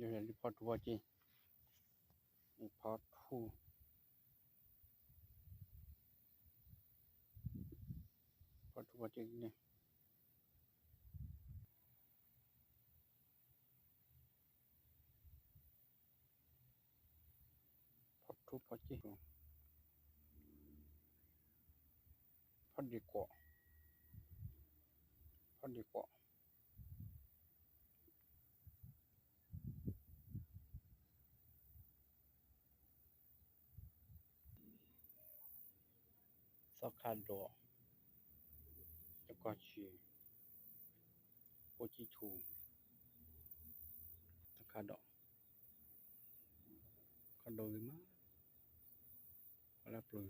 ဖီထူဖီက့ၢ်, ဖီထူ, ဖီထူဖီက့ၢ်, ဖီဒ့ၣ်ကွီၢ်, ဖီဒ့ၣ်ကွီၢ်. သီခါဒိၣ်, တကီၢ်ဆံၣ်, ပိကံထူၣ်, သီခါဒိၣ်, ခီဒိၣ်ဂ့ၤမး, ပှၤလၢပျၢၤ,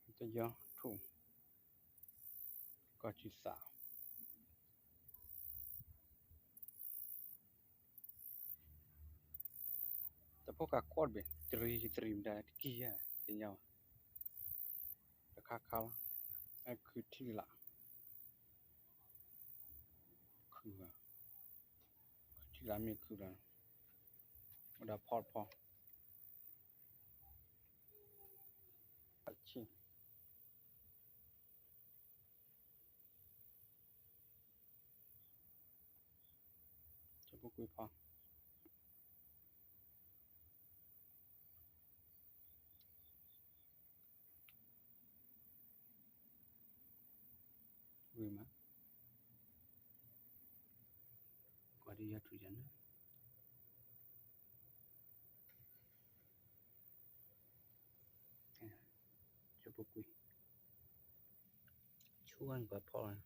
တယီထူၣ်, ကီၢ်ဆံၣ်သၣ် တဖိကကွီၢ်တဘ့ၣ် တရံးတရံးမတၤတကံၢ်ဧါ, တညါဘၣ်, တခါခါလီၤ, အခုထံၣ်လၢ်, ခု, ခုထံၣ်လၢ်မ့ၢ်ခုလီၤ, အိၣ်ဒီးဖီတဖီ, ဆံၣ် ကၠိဖိကွံာ်ဖီ, ဝံၤမး, ကွၢ်ဒ်ယီၤထူၣ်ယၤန့ၣ်, ကၠိဖိကွံာ်, ဆူဝဲန့ၣ်ပှၤဖီ,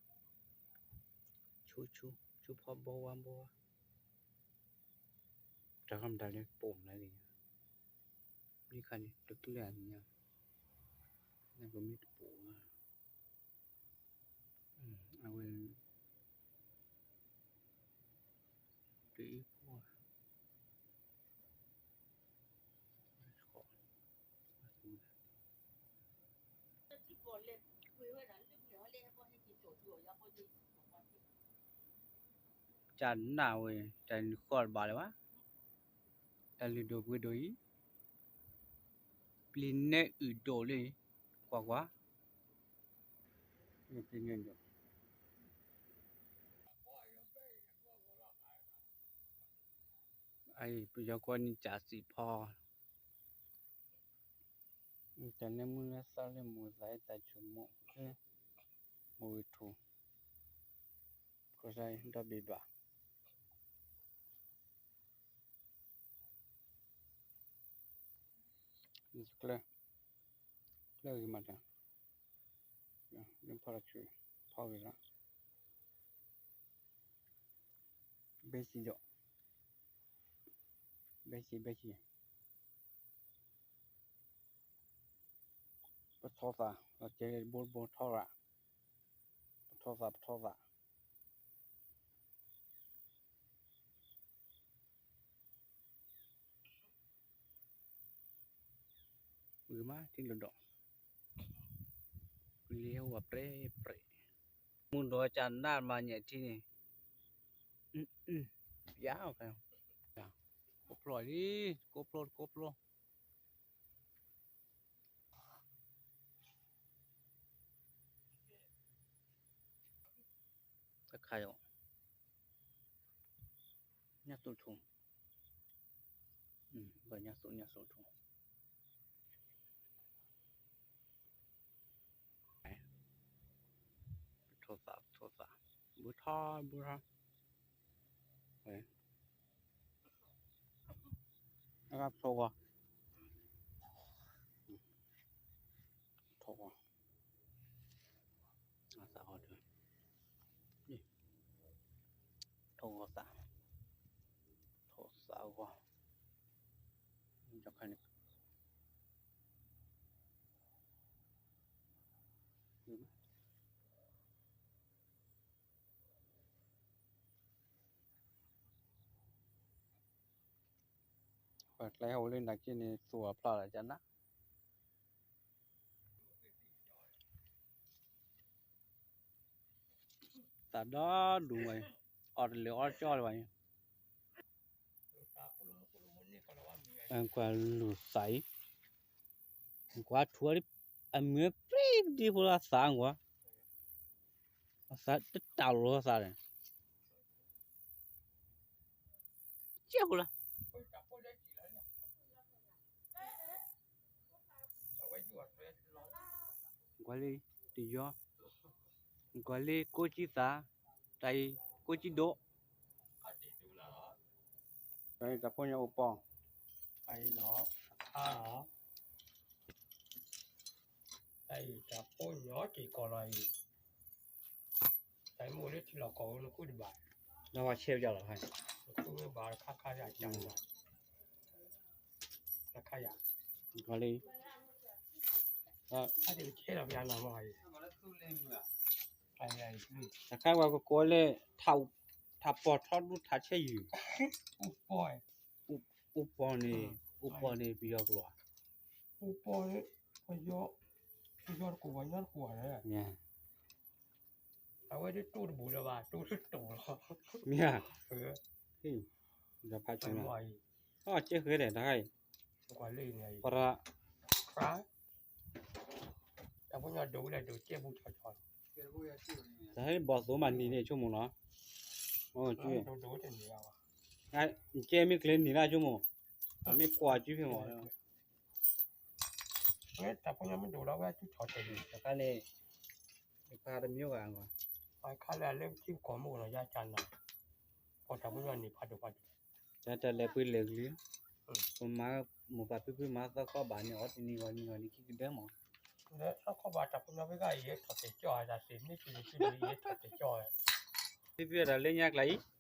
ဆူဆူ, ဆူဖီဘီဝါဘီဝါ, တၢ်ဃီမတၤလၢပိာ်မတၤဂ့ၤ, မ့ၢ်ခါန့ၣ် တကျၢၢ်အသ့ၣ်ညါ, နကမ့ၢ်တပိာ်ဘၣ်, အဝဲ တအံၤဖိ, ကနၣ်ဝဲ တၢ်လုၢ်ဃီတဘၣ်လၢၤဘၣ်, တၢ်လုၢ်ဒိၣ်ပှ့ၤဒိၣ်အံၤ, ပျံၤနဲအုၣ်ဒိၣ်လံ, ကွၢ်ကွၢ်, ပျံၤနဲဒိၣ်, အံၤ ပယီၤကိးန့ၣ် ကၠၣ်စံၣ်ဖီ, တၢ်လၢမုၢ်လၢသီလၢမိၢ်သးအံၤ သးဆူၣ်မိၢ်, မိၢ်ဂ့ၤထူၣ်, ခိၣ်စါဒီဘ့ၣ်ဘၣ်, ကျၢၤ, ကျၢၤဂ့ၤမးတၢ်, လၢဖီတၢ်ဆူၣ်, ဖီဂ့ၤလီၤ, ဘဲစံၣ်ဒီး, ဘဲစံၣ် ဘဲစံၣ် ပထီၣ်သး, လီၤကဲၤဘိတဘိထီၣ်ရၣ်, ပထီၣ်သး ပထီၣ်သး, ဝံၤမးထံလီၤဒီး, လံဟဲဝဲပြဲပြဲ, မုၢ်ဒီးကနၣ်မၤညၣ်ထံန့ၣ်, ယါ, ကိးဖျိလံ, ကိးဖျိ ကိးဖျိ တခါအံၤ, ညၣ်သိၣ်ထူ, ညၣ်သိၣ် ညၣ်သိၣ်ထူ, ပထီၣ်သး ပထီၣ်သး, ဘုထီၣ် ဘုထီၣ်, အဂၤဖျိဂီၤ, ထီၣ်ဂီၤ, အသးဂီၤ, ထီၣ်ဂီၤသး, ထီၣ်သးဂီၤ, တခါန့ၣ် ပှၤကျဲဟိလၢနၤက့န့ၣ် သူၣ်အဖျါလၢကနၣ်, သးဒီဒူၣ်ဝဲ, အီၣ်တလၢာ်အီၣ်ကၠီလၢၤဘၣ်န့ၣ်, ကွၢ်လူၤသးအံၤ, ကွၢ်ထူၣ်အီၤလံ, အမံၤပြံဒံဖိလၢအသးကွၢ်, အသးတတၢ်လိာ်အသးန့ၣ်, ကဲဖိလၢ ကွၢ်လံ, တယီ, ကွၢ်လံကိးကံသး, တၢ်အံၤကိးကံဒိး, တၢ်အံၤတၢ်ဖိညီအိၣ်ပီၢ်, တၢ်အံၤလီၤ, အခါလီၤ, တၢ်အံၤတၢ်ဖိညီက့ၤကီးလီၤအံၤ, တၢ်အံၤမ့ၢ်အိၣ်လၢထံလီၢ်ကီၢ်ပူၤနဃုတဘၣ်, ဒီးပှၤဆဲးပယီၤလီၤ, နဃုမ့ၢ်ဘၣ်တခါခါယၤကၢ်ဘၣ်, တခါယၤ, ကွၢ်လံ, အါတက့ၢ်ဆဲးလီၤပယၤနီၤမ့ၢ်အံၤ, တခါပှၤကကိးလၢ ထးပီၢ်ထီဒူထးဆဲးယုၢ်, အိၣ်ပီၢ်န့ၣ်, အိၣ်ပီၢ်န့ၣ်ပယီၤကျိာ်ဧါ, အိၣ်ပီၢ်, ပယီၤ, ပယီၤတကိးပှၤညီတကိးဧါ, အဝဲဒၣ်တိၢ်တဘူးလၢၤဘၣ်, တိၢ်တတိၢ်လီၤ, မ့ၢ်ဧါ, ဒီးဖးဆူၣ်, အကဲဃဲလဲၣ်တခါအံၤ, ပရၤ တၢ်ဖိညီဒိၣ်ဝဲဒၣ်ဒိၣ်ကဲဘူးထီၣ်ထီၣ်, တၢ်ဟဲဘီၣ်သိမးနံၤန့ၣ်ဆိကမိၣ်နီၤ, ကဲမ့ၢ်ကျဲနံၤလၢဆိကမိၣ်, အမ့ၢ်ကွၢ်ကၠူဖဲမး, တၢ်ဖိညီမ့ၢ်ဒိၣ်လီၤဝဲကၠူထီၣ်တၢ်န့ၣ်, တခါန့ၣ်, တခါတမံၤဂၤ, ခါလၢအလၢထံကီၢ်မ့ၢ်အိၣ်နီၤ ယါကၢ်နီၤ, ပှၤတၢ်ဖိညီန့ၣ်ဖးဒိၣ်ဖးဒိၣ်, တၢ်တၢ်လဲၤပှ့ၤလဲၤကလုာ်, ပမၤမိၢ်ပၢ်ဖံဖုမၤသီခီဘၣ်န့ၣ် အီၣ်တနံၤဂီၤနံၤဂီၤနံၤခံကဒၢမး, သီခီဘၣ်တၢ်ဖိညီဖဲဂၤအံၤ ယဲထီၣ်တဲာ်ကၠီၣ်အတၢ်စ့ၢ်မ့ၢ်က့ၤန့ၣ်က့ၤန့ၣ် ယဲထီၣ်တဲာ်ကၠီၣ်ဝဲ, ဖံဖုအတၢ်လၢညါကျါအံၤ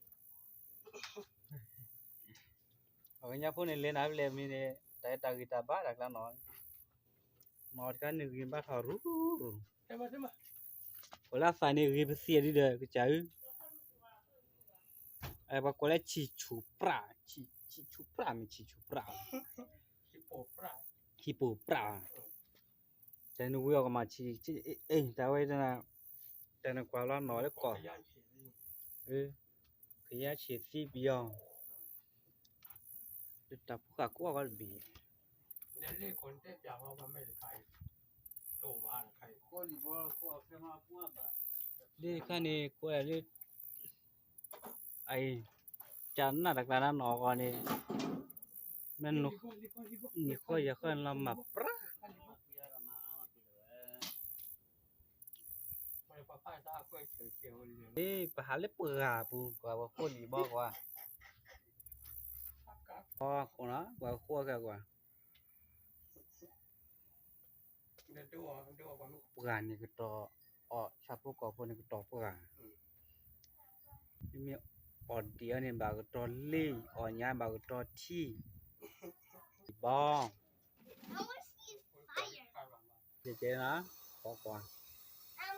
အဝဲညါဖိန့ၣ်လဲၤနၤဖဲလဲၣ်မံၤန့ၣ် တၢ်အဲၣ်တၢ်ဂ့ၤတၢ်ဘါတၢ်ကျါနီၤ, နီၢ်တခါန့ၣ်ဂ့ၤဘါထီၣ်ရူရူ, ပှၤလၢအသးန့ၣ်ဂ့ၤပသံးဒ်ဒီး ကစၢ်ဧၢ, ပှၤကိးလၢဆံၣ်ဆူၣ်ပြၣ်, ဆံၣ်ဆူၣ်ပြၣ်မ့ၢ်ဆံၣ်ဆူၣ်ပြၣ်, ဆံၣ်ပိၢ်ပြၣ်, တၢ်နဝံအီၤကမၤဆံၣ်, တၢ်ဝဲ တၢ်နကွၢ်လီၤနီၢ်လၢကီၢ်, ကယါဆံၣ်သံပယီၤ, တၢ်ဖိဃာ်ကိးဂၤတဘ့ၣ်, ဒ်ခါန့ၣ်ကိးဂၤလၢအံၤ, ကနၣ်တကျါနၤနီၢ်ဂီၤန့ၣ်, မ့ၢ်နံၣ်ဃီယၤဃီန့ၣ်လီၤမၤပြၢ်, ပဟးလၢပှၢ်ပူၤ ကွၢ်ပှၤဃိလံၤဘီကွၢ်, ပှၤဃိနီၤ ပှၤဃိခဲကွၢ် ပှၢ်န့ၣ်ကတီၤ, အီၣ်ဆၣ်ဖိကီၢ်ဖိန့ၣ်ကတီၤပှၢ်, မ့မ့ၢ်အီၣ်ဒံးအီၤန့ၣ် ဘၣ်ကတီၤလ့ၣ်, အီၣ်ညါဘၣ်ကတီၤထံ, ဘီ, ကဲကဲနီၤ, ကွၢ်ကွၢ် နၢ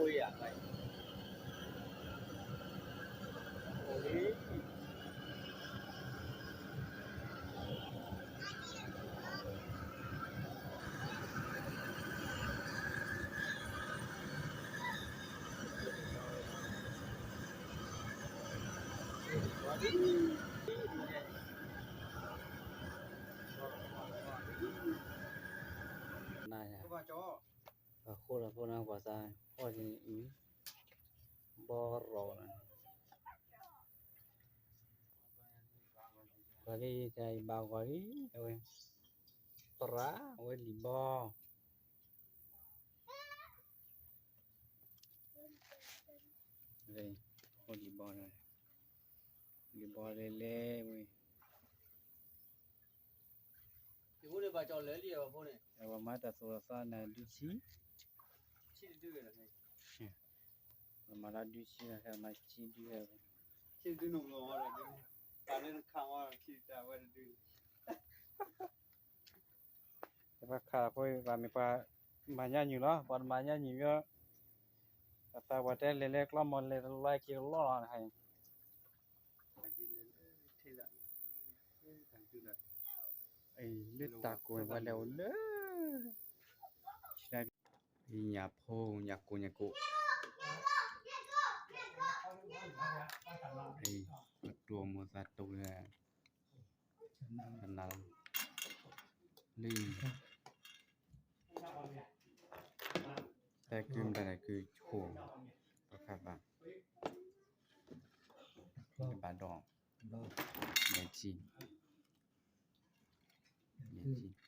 ်ယၤ, ပှၤဃိလီၤဖိနီၤ ပှၤသး, အီၣ်န့ၣ်အံၤ, ဘီရီၤ, ပှၤလၢယတၢ်အံၤဘၣ်ဂီၤလံ, အဝဲ, ပရၤအဝဲလံၤဘီ လံၤဘီ, လံၤဘီလဲၤလဲၤဝဲ, ပှၤမၤတၢ်သိၣ်တၢ်သီနၤဒုဆံ, ပှၤမၤလၢဒုဆံနၤ မၤဆံဒု, ပှၤခးဖိ ပှၤမ့ၢ်ပှၤမၤညါညူၣ်လီၤ, ပှၤတမၤညါညူၣ်ဘၣ်, ပှၤသးပှၢ်တဲလဲၤလဲၤကျီမီၤလဲၤတလီၤက့ၤလီၢ်လီၤနခါအံၤ, လၢတၢ်ကိၢ်န့ၣ် ပှၤလဲၤအိၣ်လၢ ညၣ်ဖိ ညၣ်ကိၢ်ညၣ်ကိၢ်, နၤလၢ လၢ တၢ်ကုမတၤတၢ်ကုခိၣ် တခါဘၣ် ဘၣ်ဒီး ယဲၢ်ထံ ယဲၢ်ထံ